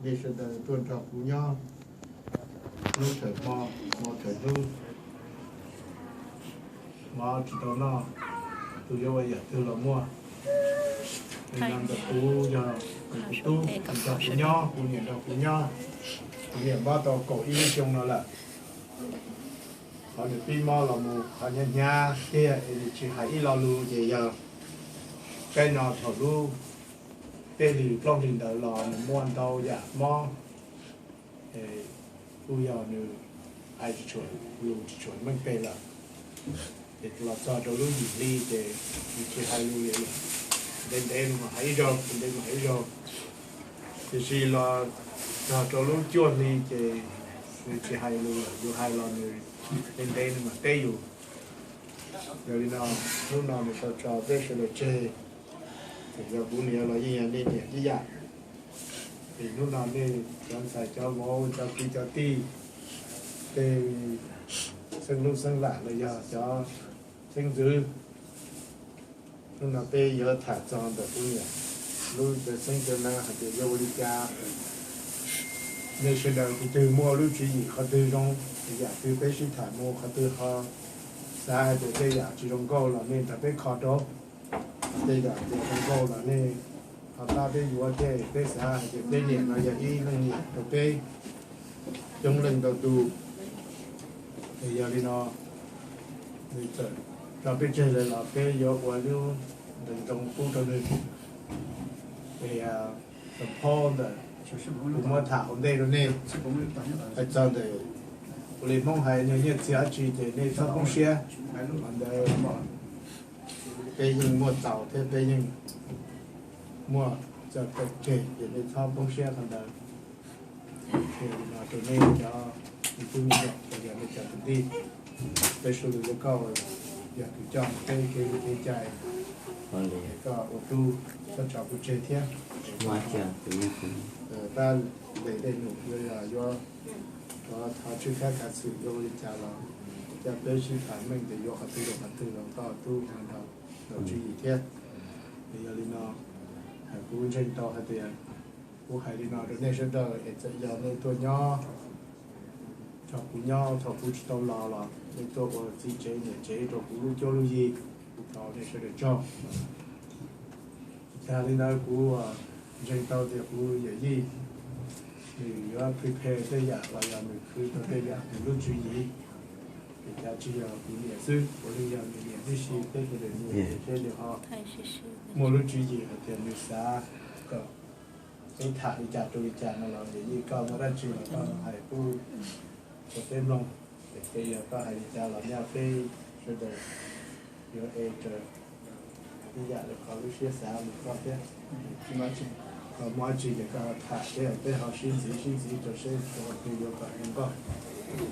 Nej sawv daws tuaj nrog kuv nyob lub thawm hmo, hmo thawm hnub, mov tsis tau noj, tus yuav ua yam twg los muaj. Ntawm kuv yog tus tub nrog kuv nyob, kuv niam nrog kuv nyob, kuv niam mob tau kaum ib lub xyoo no lawm. Qhov nws pib mob los mus qhov hnyav hnyav tiag es nws tsis hais ib lo lus ces yog peb no thaum lub tej hlis plaub hlis ntawd los nws muaj ntau yam mob, kuj yog nws hais tsis tshua lus tsis tshua meej pem lawm. Ces los txog rau lub yim hli ces nws tsis hais lus li lawm. Ntev ntev nws mam hais ib zaug, ntev ntev nws hais ib zaug. Tiam sis los txog rau lub cuaj hli ces nws tsis hais lus lawm, yus hais los nws ntev ntev nws mam teb yus. Yog li no, hnub no nws tau tso peb sawv daws tseg, ces yog kuv niam los yeej yog nej niam tib yam. Es hnub no nej cov ntxhais cov vauv cov kwv cov tij, tej xeeb hlub xeeb lam los yog cov xeeb ntxwv, hnub no peb yuav tham txog ntawm kuv niam lub cawv xeeb cawv na hais tias yuav ua li cas. Nej sawv daws tus twg muaj lub tswv yim qhov twg zoo, yam twg peb sib tham mus qhov twg ho xav hais tias tej yam tsis zoo nkauj los nej nrog peb kho rau, tej yam tsis zoo nkauj los nej ho pab peb yuav thiab. Peb xav hais tias peb niam no yog ib leej niam rau peb coob leej ntau tus. Es yog li no, nws txawm tso peb tseg lawm los peb yuav ua lub ntees ntoo pub rau nws. Es txog phob ntawm kuv muab tham ua ntej rau nej, hais txog ntawm ua li Hmoob hais nyiaj nyiaj txiag dab tsi ces nej txhob poob siab. Qhov ntawd peb yeej muaj txaus thiab peb yeej muaj txaus kawg ces nej txhob poob siab qhov ntawd. Rau nej cov me tub me nyuam los yog nej cov kwv tij, peb sawv daws yuav koj yog tus coj peb kev kev cai, koj ua tub txhob tso kuv tseg thiab. Pab ntes dej num yuav, yuav thov tswj kab kav xwm yuav ua li cas los coj peb sib tham meej ces yuav qhov twg los qhov twg los koj tub nrog nrog tswv yim thiab. Es yog li no, kuv ntseeg tau hais tias kuv hais li no rau nej sawv daws es txawm yog nej tuaj nyob, thaum kuv nyob thaum kuv tsis tau los los nej tuaj ua txiv tsev niam tsev rau kuv lub cuab lub yig, kuv thov nej sawv daws tsaug. Tag li ntawd kuv ntseeg tau tias kuv yawm yij nws yuav prepare tej yam los yog nws khwv tau tej yam nws lub tswv yim. Ces cas tsis yog kuv niam xwb, puav leej yog nws niam tib si peb sawv daws niam, peb nws ho muaj lub tswv yim hais tias nws xav kom peb tham li cas rau li cas no los yawm yij koj muaj dab tsi los koj hais pub rau peb mloog. Ces yog koj hais li cas los nyob peb sawv daws yuav es raws ib yam li qhov lub siab xav li koj thiab. Koj muaj dab tsi ces koj tham thiab peb ho sib ntxiv sib ntxiv rau seb tus twg yuav kom zoo nkauj.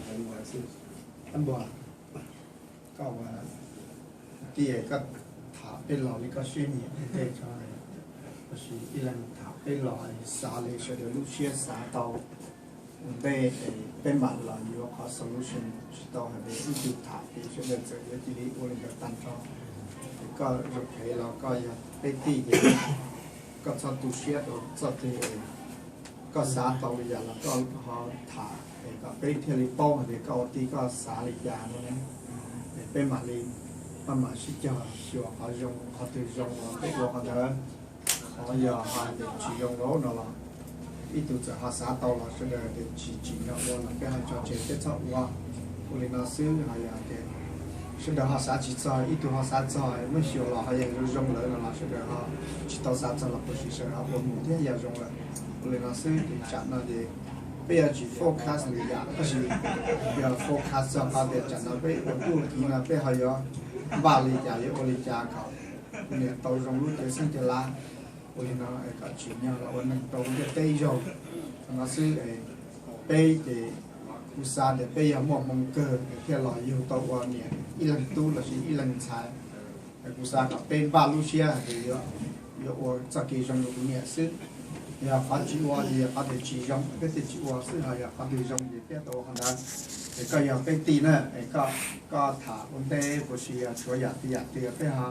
Hais li ntawd xwb. Ab npua, koj ua tij koj tham peb los li koj siab nyiam tej tso, tab sis ib leeg tham peb los xav li sawv daws lub siab xav tau ua ntej, peb mam los yuav qhov solution, tsis tau hais tias ib tug tham ces sawv daws txawm yuav cia li ua li ntawd tag nrho. Es koj zoo phem los koj yog peb tij ces koj txhob tu siab rau txoj kev, koj xav tau li cas los koj ho tham es kom peb thiaj li paub hais tias koj ua tij koj xav li cas no ne. Es peb mam li, peb mam sib cog xyuas qhov zoo, qhov twg zoo los peb ua qhov ntawd. Qhov yog hais tias tsis zoo lawm no los ib tug txawm ho xav tau los sawv daws tias tsis tsim nyog ua los peb ho tso tseg peb txhob ua. Ua li no xwb, ho yog tias sawv daws ho xav tsis txog, ib tug ho xav txog muab xyuas los ho yog zoo zoo lawm no los sawv daws ho tsis tau xav txog los puas sim sawv daws ho ua mus thiab yog zoo lawm. Ua li no xwb ces tsam no ces peb yuav tsis focus li yam, tab sis yog focus txog qhov tias tsam no peb ua tub ua kiv no peb ho yuav npaj li cas yuav ua li cas kom niam tau zoo lub cev xeeb cev lab. Ua li no kom tsim nyog los ua neeg rau ntiaj teb zaug. Qhov no xwb, peb ces kuv xav tias peb yog muaj hmoo kawg thiaj los yug tau ua niam ib leeg tub lossis ib leeg ntxhais. Kuv xav kom peb npaj lub siab hais tias yuav ua txoj kev zoo rau kuv niam xwb. Yog qhov tsis ua ces yog qhov tias tsis zoo peb thiaj tsis ua xwb, ho yog qhov twg zoo ces peb tau ua qhov ntawd. Es koj yog peb tij na, es koj tham ua ntej puas tsis yog tshuav yam twg yam twg peb ho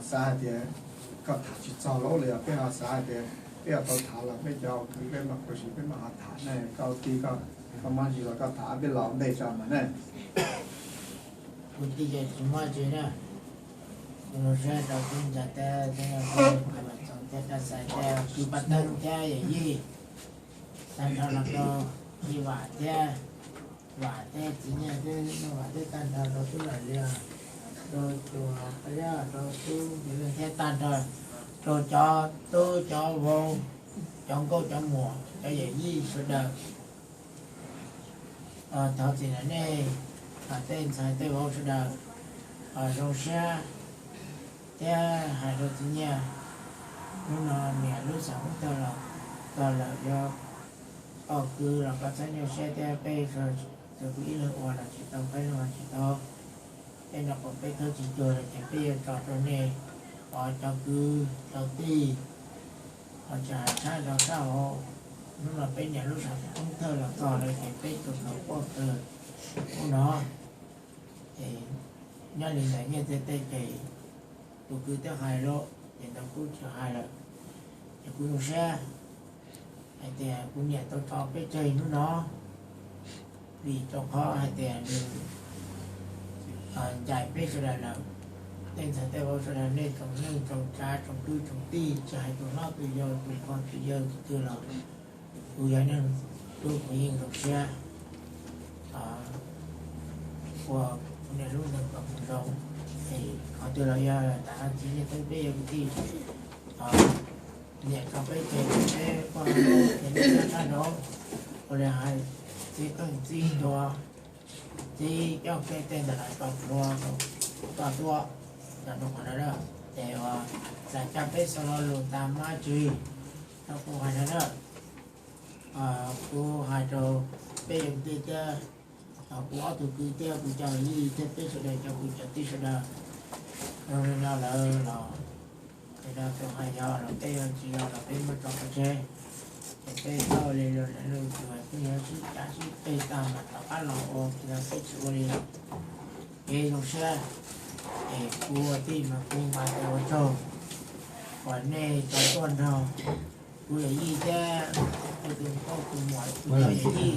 xav hais tias koj tham tsis txog lawm los yog peb ho xav hais tias Peb tau tham los peb cov kwv peb mam, kuv sim peb mam ho tham ne, koj tij koj, koj muab ntsis los koj tham peb los ntej tso mas ne. Kuv tij ces tsis muaj tsi na. Kuv zoo siab rau tub ntxawg thiab, thiab txog thiab rau xais thiab kwv Paj Teeb thiab yawm yij, tag nrho los rau Yij Vam thiab, Vam thiab txiv Nyiaj thiab Nuj Vam thiab tag nrho rau tub Lam Lias, rau Cuas thiab rau tub Npiv Leej thiab tag nrho rau cov tub cov vauv, cov nkauj cov muam, cov yawm yij sawv daws. Thov txim rau nej, tej ntxhais tej vauv sawv daws zoo siab thiab hais rau txiv Nyiaj, hnub no niam lub xeem Hmoob Thawj los txog lawm, yog koj kwv los koj txhob nyuaj siab thiab, peb txhua tus ib leeg ua los tsis tau, peb leeg ua tsis tau. Tej no kom peb khawb tsis cuag lawm ces peb yuav tso rau nej, cov kwv cov tij, ho tsis hais sab nraud sab hauv. Hnub no peb niam lub xeem Hmoob Thawj los txog lawm ces peb tsuas khaws quaj khaws ub no. Ces nyob li ntawd nyiaj txiag tej ces tus kwv twb hais lawm ces ntawd kuv tsis hais lawm. Ces kuv zoo siab hais tias kuv niam tau tso peb tseg hnub no, vim rau qhov hais tias nws ncaim peb sawv daws lawm. Tej ntxhais tej vauv sawv daws nej tsoom neej tsoom tsav tsoom kwv tsoom tij, tsis hais tus hlob tus yau tus pog tus yawg tus twg los kuv yog neeg tub kuv yeej zoo siab ua kuv niam lub neej kom mus zoo. Qhov twg los yog tas txiv Nyiaj Teeb peb yog kwv tij, niam tso peb tseg, peb quaj ces nej txhob txhawj nrauj, ua li hais txib qeej txib ntua, txib coj peb tej ntawd los tso plhuav tso tuaj, tso rau qhov no na. Ces uas txawm coj peb xaus lo lus tas mas tsis, tau kuv hais no na. Kuv hais rau peb yog kwv tij thiab, kuv ob tug kwv thiab kuv cov yij thiab peb sawv daws cov kwv cov tij sawv daws, zoo li no lawm los, ces no tus hais yog los peb, yog tsis yog los peb muab tso pov tseg. Ces peb txhob ua li lus lwm tus pheej yuav sib cav sib ceg tag mas rov qab los ua, ces peb tsis ua li lawm. Kev zoo siab, es kuv ua tij mas kuv nqa tes ua tsaug uas nej tau tuaj nrog kuv yawm yij thiab kuv tus nkauj tus muam, kuv cov yawm yij,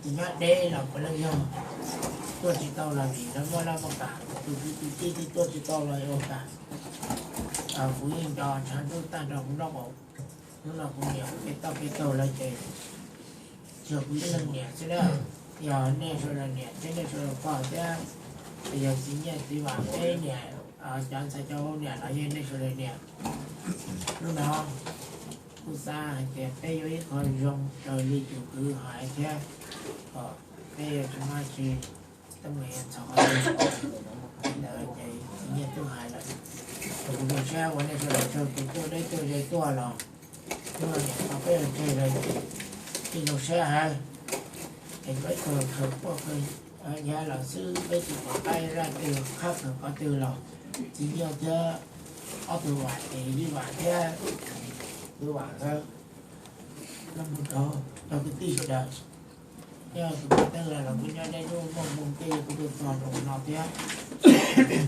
tus nyob deb los puav leej yog tuaj tsis tau los vim lawv muaj laj muaj kam, tus kwv tus tij twb tuaj tsis tau los ua kam. Kuv yeej nco tshav ntuj tag nrho kuv nraub qaum. Hnub no kuv niam peb toj peb taug lawm ces tsuas kuv ib leeg niam xwb na. Yog nej sawv daws niam thiab nej sawv daws pog thiab, yog txiv Nyiaj txiv Vam peb niam, cov ntxhais cov vauv niam los yog nej sawv daws niam. Hnub no kuv xav hais tias peb yuav ib qho zoo raws li tus kwv hais thiab, kom peb yuav tsis muaj tsi teeb meem txog qhov ntawd ces txiv Nyiaj twb hais lawm. Kuv zoo siab ua nej sawv daws tsaug tus tuaj deb tuaj ze tuaj los, hnub no niam tso peb tseg lawm ces yeej zoo siab heev. Es peb tsuas khaws quaj khaws nyiav los xwb, peb tsis pom qab zaj twg qhab khaws qhov twg los, txiv Nyiaj thiab ob tug Vam ces Yij Vam thiab kwv Vam nkawd los mus rau cov kwv tij sawv daws. Yog tus kwv Teeb los los kuj nyob deb ntuj muaj npoo tej kuv twb txog rau no thiab.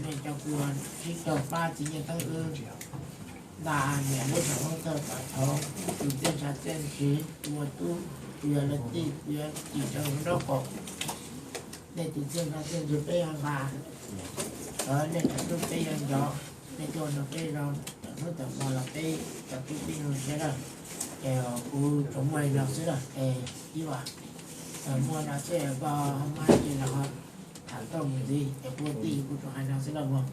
Nej cov kwv sib caug pab txiv Nyiaj Teeb wb nta niam lub xeem Hmoob Thawj kom thaum tus txiaj ntsha txiaj ntsig ua tub, tus yog leej tij, tus yog tim tsawv nraub qaum. Nej tus txiaj ntsha txiaj ntsig peb yuav nqa, nej thaum twg peb yuav nco, nej tuaj nrog peb zoo, thaum hnub thaum hmo los peb cov kwv tij zoo siab lawm. Es kuv tsuas muaj li no xwb lawm es Yij Vam, muaj no xwb koj ho muaj dab tsi los ho tham tuaj mus ntxiv, es kuv tij kuv tsuas hais no xwb lawm mog.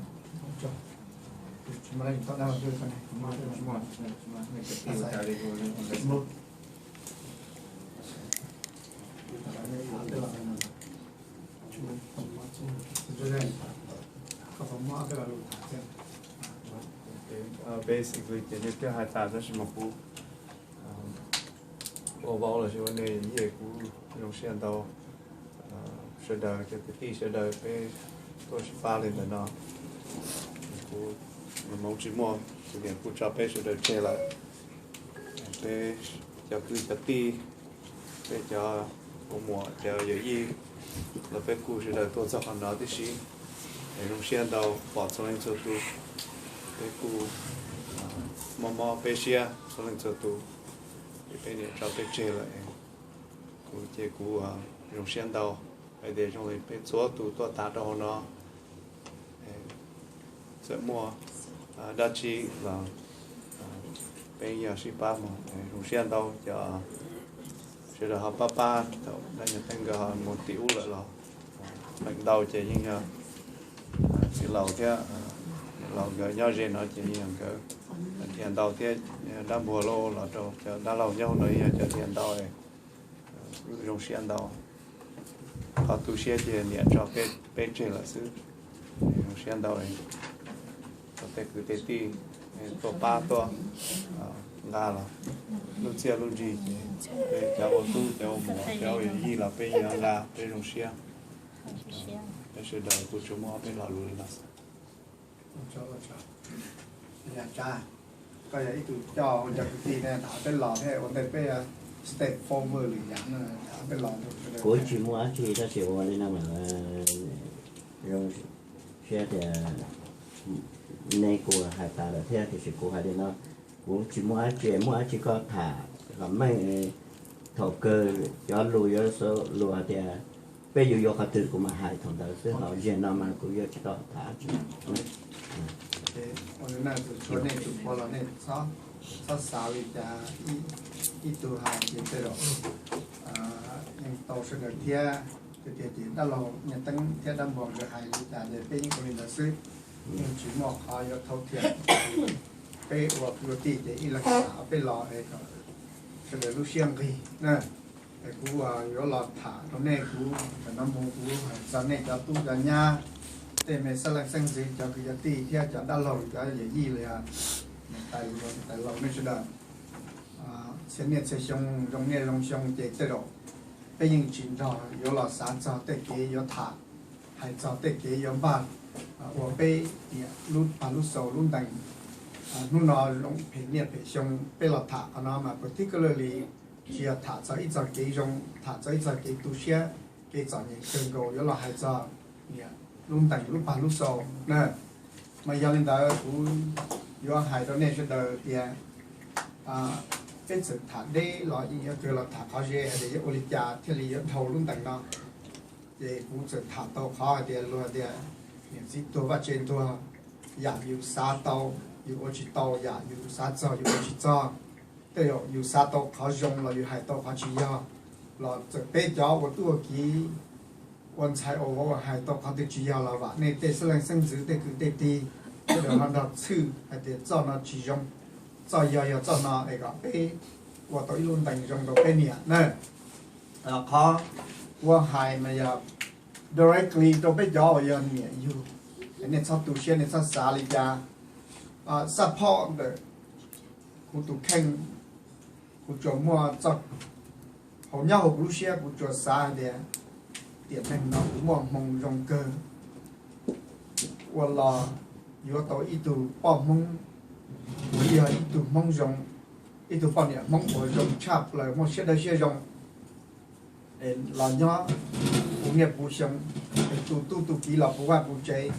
Basically ces nej twb hais tas tab sis mas kuv ua vauv los sis ua nej yij kuv zoo siab ntau. Sawv daws cov kwv tij sawv daws peb tuaj sib pab li ntawm no, kuv hmoov tsis muaj, kuv niam kuj tso peb sawv daws tseg lawm. Peb cov kwv cov tij, peb cov ua muam cov yawm yij los peb kuj sawv daws tuaj txog qhov no tib si. Es zoo siab ntau pom txhua leej txhua tus, peb kuj Mob mob peb siab txhua leej txhua tus, es peb niam tso peb tseg lawm. Kuv ces kuv zoo siab ntau hais tias zoo li peb txhua tus tuaj tas rau hauv no, txawm muaj dab tsi los peb yog sib pab mus. Zoo siab ntau cov sawv daws ho pab pab thaum dab nyuag teeb nkawd ho mus tim ub lawm los feem ntau ces yeej yog txiv laus thiab niam laus nkawd nyob ze no ces yeej yog nkawd dhia ntau thiab. Dab npuag los los rau cov dab laug nyob hauv no yeej yog cov dhia ntau. Zoo siab ntau. Qhov tu siab ces niam tso peb tseg lawm xwb. Zoo siab ntau. Tau tej kwv tej tij tuaj pab tuaj nqa los lub txiaj lub ntsig ces cov ua tub cov ua muam cov ua yij los peb yuav nqa peb zoo siab. Peb sawv daws kuj tsuas muaj ob peb lo lus li no xwb. Koj yog ib tug coj ua cov kwv tij ne, tham peb los thiab ua ntej peb step forward lwm yam no, tham peb los. Kuv tsis muaj dab tsi tab sis ua li no mas zoo siab tias nej kuj hais tas lawm thiab, tiam sis kuv hais li no, kuv tsis muaj dab tsi, muaj dab tsi koj tham kom meej. Thaum kawg cov lus yuav xav lus hais tias peb yuav yuav qhov twg kuv mam hais thaum ntawd xwb, ho zaum no mas kuv yuav tsis tau tham dab tsi. Ua li no, tsuas tshuav nej tus pog los nej txhob xav li cas, ib tug hais ces tej zaum yeej tau sawv daws thiab. Tiag tiag ces dab laug Nyiaj Teeb thiab dab npog nkawd hais li cas ces peb yeej ua li ntawd xwb, yeej tsis muaj qhov yuav thau thiam. Peb ua kwv ua tij ces ib leeg tham peb los es kom sawv daws lub siab nqig na. Es kuv yuav los tham rau nej, kuv ntawm no mus kuv hais txog nej cov tub cov nyab, tej me xeeb leej xeeb ntxwv, cov kwv cov tij thiab cov dab laug cov yawm yij los yog niam tais laus niam tais laus nej sawv daws. Txhia niaj txhia xyoo zoo niaj zoo xyoo ces tej zaum peb yeej tsis nrog yuav los xav txog tej kev yuav tham, hais txog tej kev yuav npaj ua peb niam lub pag lub xaus lub ntees. Hnub no zoo phem niaj phem xyoo peb los tham qhov no mas particularly tsis yog tham txog ib txog kev zoo, tham txog ib txog kev tu siab, kev txom nyem kawg nkaus yuav los hais txog niam lub ntees lub pag lub xaus na. Mas yog li ntawd kuv yuav hais rau nej sawv daws tias peb txawm tham deb los yeej yuav kawg los tham qhov ze hais tias yuav ua li cas thiaj li yuav dhau lub ntees no. Ces kuv txawm tham tau qhov hais tias luag tias niam txiv tuag vaj tse ntuag, yam yus xav tau yus ua tsis tau, yam yus xav txog yus ua tsis txog. Tej zaum yus xav tau qhov zoo los yus hais tau qhov tsis yog, los txawm peb cov ua tub ua kiv, ua ntxhais ua vauv hais tau qhov twg tsis yog los vam nej tej xeeb leej xeeb ntxwv tej kwv tej tij, tej zaum ho nrog txhwj hais tias txoj no tsis zoo, txoj yog yog txoj no es kom peb ua tau ib lub ntees zoo rau peb niam na. Qhov kuv hais mas yog directly rau peb cov uas yog niam yug, nej txhob tu siab, nej txhob xav li cas. Xab phoj ntawm kuv tus kheej, kuv tsuas muaj txoj, hauv nyob hauv kuv lub siab kuv tsuas xav hais tias tiam neeg no kuv muaj hmoo zoo kawg ua los yuav tau ib tug poj Hmoob uas yog ib tug Hmoob zoo, ib tug poj niam Hmoob uas zoo tshaj plaws muaj siab dawb siab zoo los nyob puv niaj puv xyoo, es tu tub tu kiv los puv vaj puv tsev.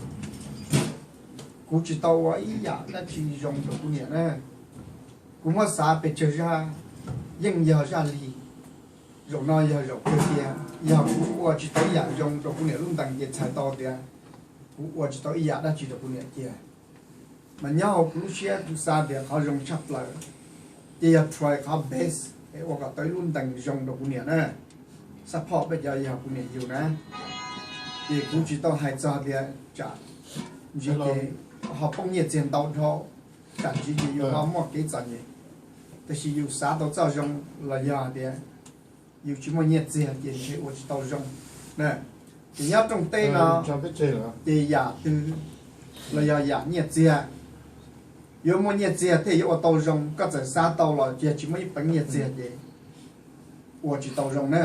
Kuv tsis tau ua ib yam dab tsi zoo rau kuv niam na. Kuv muab xav pes tsawg zaj, yeej yog zaj li. Zaum no yog zaum kawg tiag, yog kuv ua tsis tau ib yam zoo rau kuv niam lub ntees ces txhais tau tias kuv ua tsis tau ib yam dab tsi rau kuv niam tiag. Mas nyob hauv kuv lub siab kuv xav tias qhov zoo tshaj plaws ces yog try qhov best es ua kom tau ib lub ntees zoo rau kuv niam na. Xab phoj peb cov yog kuv niam yug na. Ces kuv tsis tau hais txog tias tsam ntsis ces ho poob nyiaj txiag ntau dhau, tsam ntsis ces yus ho muaj kev txom nyem. Tiam sis yus xav tau txoj zoo los yog tias yus tsis muaj nyiaj txiag ces ntshe ua tsis tau zoo. Ces nyob rooj teb no ces yam twg los yog yam nyiaj txiag, yuav muaj nyiaj txiag thiaj yuav ua tau zoo. Koj txawm xav tau los yog tsis muaj ib peev nyiaj txiag ces ua tsis tau zoo na.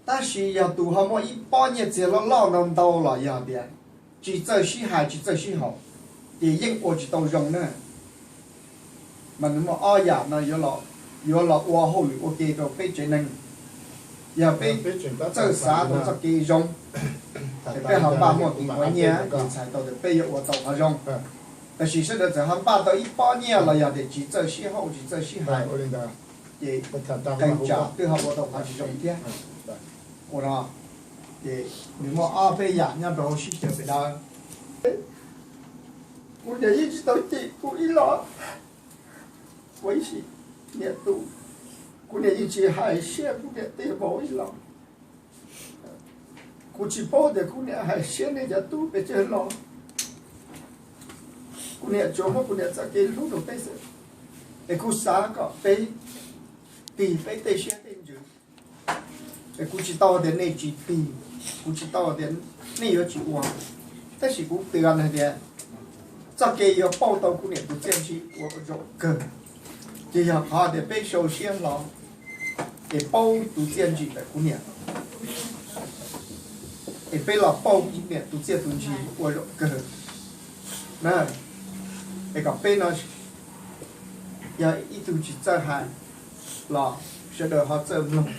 Tab sis yog tus ho muaj ib pob nyiaj txiag loj loj ntau ntau los yog tias tsis txawj sib hais tsis txawj sib haum, ces yeej ua tsis tau zoo na. Mas nws muaj ob yam no yuav los ua hauj lwm ua ke rau peb tsev neeg. Yog peb txawj xav tau txoj kev zoo, es peb ho npaj muaj kev ua nyiaj, ces txhais tau tias peb yuav ua tau qhov zoo. Tiam sis sawv daws txawm ho npaj tau ib pob nyiaj los yog tias tsis txawj sib haum tsis txawj sib hais, ces qee tsam twb ho ua tau qhov tsis zoo thiab. Ua no ces nws muaj ob peb yam nyob rau hauv sib xyaw pem dawb. Kuv niam yeej tsis tau cem kuv ib los. Kuv ib sim niam tus, kuv niam yeej tsis hais siab kuv niam tej npaum ib los. Kuv tsis paub tias kuv niam hais siab nej cov tub pes tsawg los. Kuv niam tsuas muab kuv niam txoj kev hlub rau peb xwb, es kuv xav kom peb tig peb tej siab tej ntsws. Es kuv tsis tau tias nej tsis tig, kuv tsis tau tias nej yuav tsis ua, tab sis kuv twv hais tias txoj kev yuav pauj tau kuv niam tus txiaj ntsig ua zaum kawg, ces yog qhov tias peb sau siab hlo es paub tus txiaj ntsig ntawm kuv niam, es peb los pauj kuv niam tus txiaj tus ntsig ua zaum kawg na. Es kom peb no yog ib tug tsis txawj hais los sawv daws ho txawj mloog,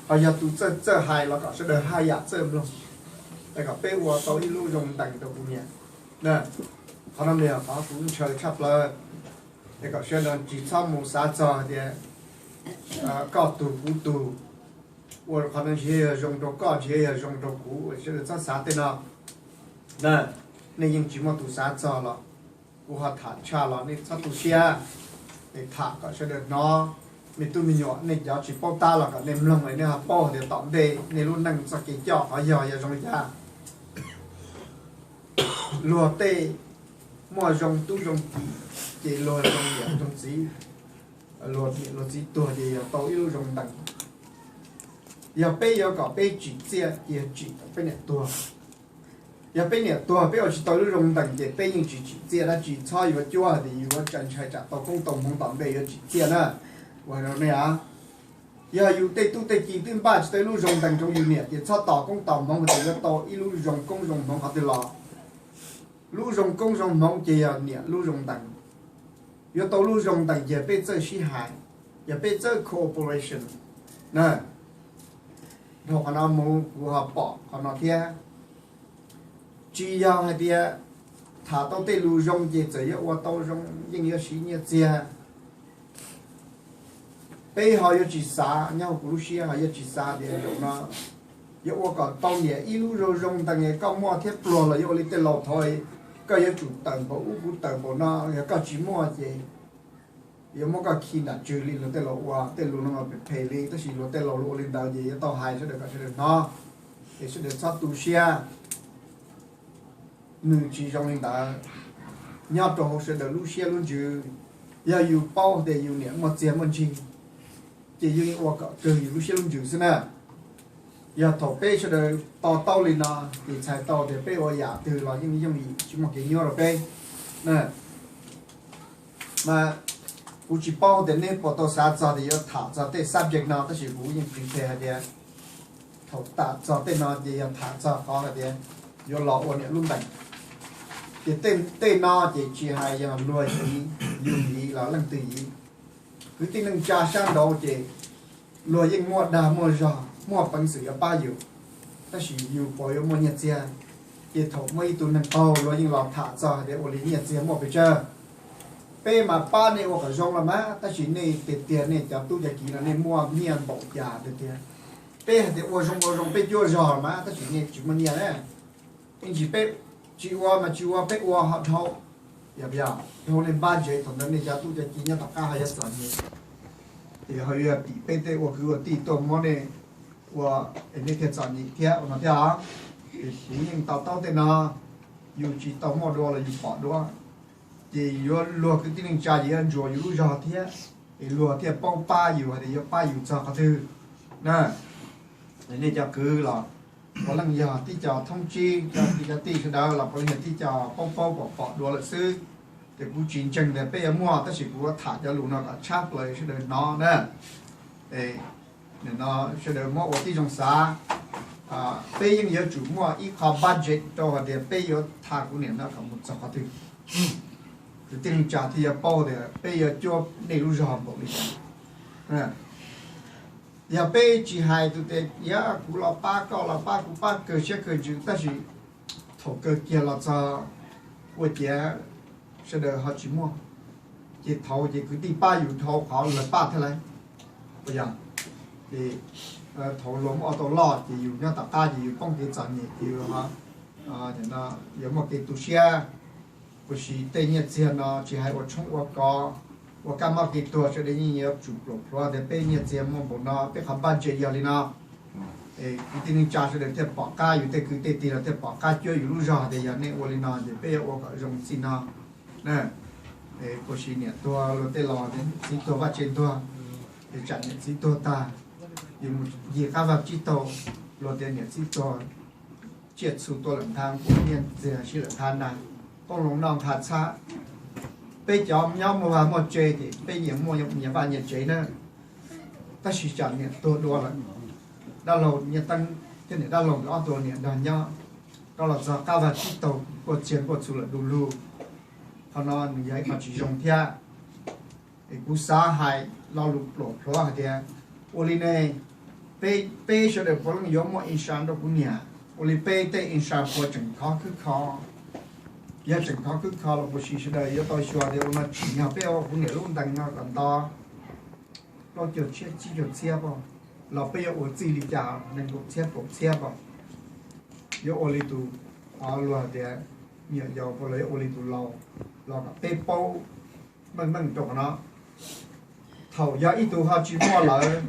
ho yog tus txawj txawj hais los kom sawv daws haj yam txawj mloog, es kom peb ua tau ib lub zoo ntees rau kuv niam. Qhov no yog qhov kuv ntshaw tshaj plaws, es kom sawv daws tsis txhob mus xav txog tias koj tug kuv tug, ua qhov no ntshe yog zoo rau koj ntshe yog zoo rau kuv, sawv daws txhob xav tej no. Nej yeej tsis muaj tus xav txog los kuv ho tham tshaj los nej txhob tu siab, es tham kom sawv daws hnov. Me tub me nyuam nej cov tsis paub tab los kom nej mloog es nej ho paub tias tom ntej nej lub neej txoj kev coj qhov yog yog zoo li cas. Luag tej muaj zoo tub zoo ki, ces luag zoo niam zoo txiv, luag niam luag txiv tuag ces yog tau ib lub zoo ntees. Yog peb yuav kom peb tsim txiaj ces yog tsim kom peb niam tuag. Yog peb niam tuag peb ua tsis tau ib lub zoo ntees ces peb yeej tsis tsim txiaj dab tsi, txhob yuav cuab tias yuav tsa ntshai tsam tau koob tau hmoov tom ntej yuav tsim txiaj na. Ua rau nej a, yog yus tej tub tej ki twb npaj tsis tau ib lub zoo ntees rau yus niam ces txhob tos koob tos hmoov tias yuav tau ib lub zoo koob zoo hmoov qhov twg los. Lub zoo koob zoo hmoov ces yog niam lub zoo ntees. Yuav tau lub zoo ntees ces peb txawj sib hais, yog peb txawj cooperation na. Dhau qhov no mus kuv ho pom qhov no thiab. Tsis yog hais tias tham tau tej lus zoo ces txawm yuav ua tau zoo yeej yuav siv nyiaj txiag. Peb ho yuav tsis xav, nyob hauv kuv lub siab ho yuav tsis xav tias zaum no yuav ua kom tau niam ib lub zoo zoo ntees, koj muaj thiab pluag los yuav ua li tej laus thaud, koj yuav tsum tawm npaum ub kuv tawm npaum no, yog koj tsis muaj ces yuav muab koj khi nram tswv li luag tej laus ua. Tej lus no mas phem phem li, tab sis luag tej laus ua li ntawd ces yuav tau hais sawv daws kom sawv daws hnov, es sawv daws txhob tu siab. Nws tsis zoo li ntawd. Nyob rau hauv sawv daws lub siab lub ntsws, yog yus paub tias yus niam muaj txiag muaj ntsig, ces yus yeej ua kom kawg yus lub siab lub ntsws xwb na. Yog thaum peb sawv daws to taub li no, ces txhais tau tias peb ua yam twg los yeej yooj yim tsis muaj kev nyuaj rau peb. Mas kuv tsis paub tias neb puas tau xav txog tias yuav tham txog tej subject no, tab sis kuv yeej prepare hais tias thaum tham txog tej no ces yog tham txog qhov hais tias yuav los ua niam lub ntees. Ces tej no ces tsis hais yog luag yiv, yus yiv los leej twg yiv, kwv tij neej tsa sab nraud ces luag yeej muaj dag muaj zog, muaj peev xwm yuav pab yus, tab sis yus puas yuav muaj nyiaj txiag? Ces thaum muaj ib tug neeg qaug luag yeej los tham txog hais tias ua li nyiaj txiag muaj pes tsawg. Peb mas pab nej ua kom zoo los mas, tab sis nej tiag tiag nej cov tub cov kiv no nej muaj nyiaj npaum cas tiag tiag? Peb hais tias ua zoo ua zoo peb cuab zog los mas, tab sis nej tsis muaj nyiaj na. Ib ntsis peb tsis ua mas tsis ua, peb ua ho dhau, yog dhau nej budget, thaum ntawd nej cov tub cov kiv nyob tom qab ho yuav txom nyem, ces ho yuav tim peb tej ua kwv ua tij tuaj muab nej ua, es nej thiaj txom nyem thiab ua no thiab os. Es kuv yeej to taub tej no, yus tsis tau muaj dua los yus pom dua, ces yuav luag kwv tij neej tsa ces yuav ntsuas yus lub zog thiab, es luag thiaj paub pab yus hais tias yuav pab yus txog qhov twg na. Nej cov kwv los puav leej yog tib co thoob tsib, cov kwv cov tij sawv daws los puav leej yog tib co paub paub pom pom dua lawm xwb. Ces kuv tsis ntseeg tias peb yuav muaj, tab sis kuv tham cov lus no kom tshab plaws sawv daws hnov na. Nim no sawv daws muab ua tib zoo xav, peb yeej yuav tsum muaj ib qho budget rau hais tias peb yuav tham kuv niam no kom mus txog qhov twg. Kwv tij neej tsa thiaj yuav paub tias peb yuav cuab nej lub zog npaum li cas. Yog peb tsis hais tus tias yog kuv los pab koj los pab kuv pab kawg siab kawg ntsws, tab sis thaum kawg kiag los txog ua ciav sawv daws ho tsis muaj. Ces thaud ces kwv tij pab yus dhau qhov lawv pab thiab lauj. Yog ces thaud luag muaj auto loj ces yus nyob tom qab ces yus poob kev txom nyem ces yus yuav muaj kev tu siab. Tiam sis tej nyiaj txiag no tsis hais ua tshoob ua kos, ua kab mob kev tuag sawv daws yeej yuav tsum pluam plhuav tias peb nyiaj txiag muaj npaum no, peb qhov npaj ntse yog li no. Es kwv tij neej tsa sawv daws thiaj pom qab, yus tej kwv tej tij los thiaj pom qab cuab yus lub zog tias yog nej ua li no ces peb yuav ua kom zoo txij no. Tiam sis niam tuag luag tej los txiv tuag vaj tse ntuag, es tsam niam txiv tuag tag, yus mus ncig qab vaj tsib taug, luag tias niam txiv tuag, tsiaj txhu tuaj lawm ntag, nyiaj txiag sib lawm ntag na, qoob loo noj nqa txhab. Peb cov nyob muaj vaj muaj tse ces peb nyias muaj nyias vaj nyias tsev na. Tab sis tsam niam tuag dua lawm, dab laug Nyiaj Teeb thiab niam dab laug nkawd ob tug niam nrog nyob, rov los txog qab vaj tsib taug kuaj txiag kuaj txhu lawm du lug. Qhov no nws yog ib qho tsis zoo thiab. Es kuv xav hais lo lus pluam plhuav hais tias, ua li ne, peb, peb sawv daws puav leej yuav muaj insurance rau kuv niam, ua li peb tej insurance puas tseem khov khwb kho? Yog tseem khov khwb kho los puas sis sawv daws yuav tau xyuas tias ua no tsim nyog peb ua kuv niam lub ntees no kom nto plaub caug txhiab tsib caug txhiab pob, los peb yuav ua txij li cas nees nkaum txhiab kaum txhiab pob? Yuav ua li tus, luag tias me nyuam yaus puas los yuav ua li tus laus, los kom peb paub meej meej rau qhov no. Thaum yog ib tug ho tsis muaj lawm,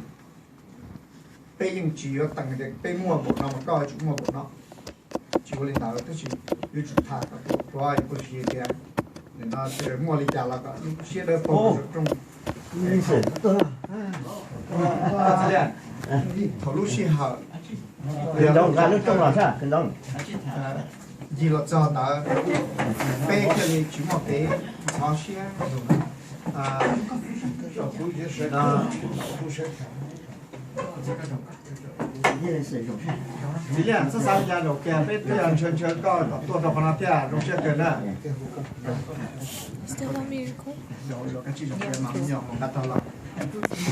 peb yeej tsis yuav tees tias peb muaj npaum no mas koj yuav tsum muaj npaum no. Tsis ua li ntawd, tab sis yuav tsum tham kom pluas pluav, puas sis tias nim no sawv daws muaj li cas los kom lub siab dawb paug rau rooj. Thaum lub sij hawm ncig los txog ntawd, peb thiaj li tsis muaj kev ntxhov siab. Txiv Liaj, txhob xav li cas, zaum kawg peb twb yog ntshaw ntshaw koj kom tuaj rau qhov no thiab, zoo siab kawg na.